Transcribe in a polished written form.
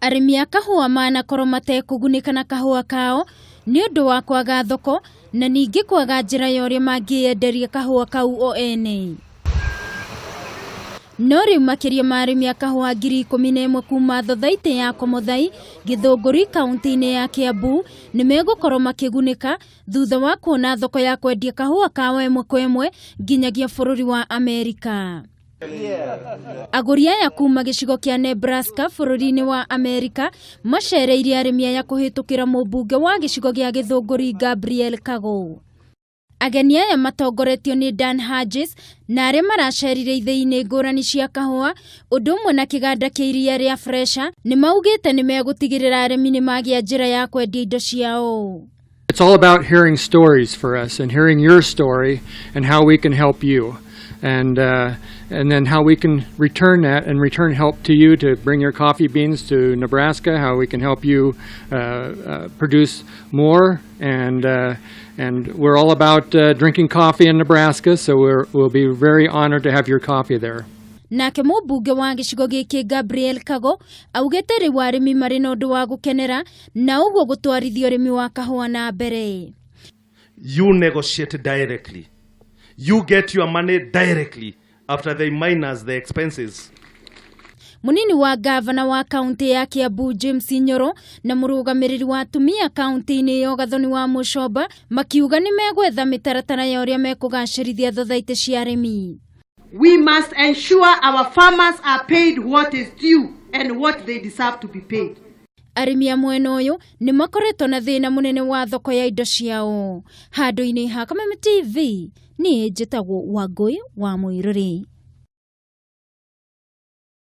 Arĩmi a kahũa manakorwo matekũgunĩka na kahũa kao nĩ ũndũ wa kwaga thoko na ningĩ kwaga njĩra ya ũrĩa mangĩyenderia kahũa kau o ene. No rĩu makĩria ma arĩmi a kahũa 11,000 kuma thothaitĩ ya Komothai, Gĩthũngũri kaunti-inĩ ya Kiambu nĩ megũkorwo makĩgunĩka thutha wa kuona thoko ya kwendia kahũa kao ĩmwe kwa ĩmwe nginyagia bũrũri wa Amerika. Agũri aya kuma gĩcigo kĩa Nebraska bũrũri-inĩ wa Amerika macereire arĩmi aya kũhĩtũkĩra mũmbunge wa gĩcigo gĩa Gĩthũngũri Gabriel Kago. Ageni aya matongoretio nĩ Dan Hodges na arĩa maracerire ithĩi-inĩ ngũrani cia kahũa ũndũ ũmwe na kĩganda kĩa iria rĩa Fresha nĩ maugĩte nĩ megũtigĩrĩra arĩmi nĩ magĩa njĩra ya kwendia indo ciao. It's all about hearing stories for us and hearing your story and how we can help you. And then how we can return that and return help to you to bring your coffee beans to Nebraska, how we can help you produce more. And we're all about drinking coffee in Nebraska, so we'll be very honored to have your coffee there. Nake mũmbunge wa gĩcigo gĩkĩ Gabriel Kago augĩte rĩu arĩmi marĩ na ũndũ wa gũkenera na ũguo gũtwarithia ũrĩmi wa kahũa na mbere. You negotiate directly. You get your money directly after they minus the expenses. Munini wa gavana wa kaunti ya Kiambu James Nyoro na mũrũgamĩrĩri wa atumia kaunti-inĩ ĩyo Gathoni wa Mũcomba makiuga nĩ megwetha mĩtaratara ya ũrĩa mekũgacĩrithia thothaitĩ cia arĩmi. We must ensure our farmers are paid what is due and what they deserve to be paid. Arĩmi a mwena ũyũ nĩ makoretwo na thĩna mũnene wa thoko ya indo ciao. Handũ-inĩ ha Kameme TV, niĩ njĩtagwo Wangũi wa Mũirũrĩ.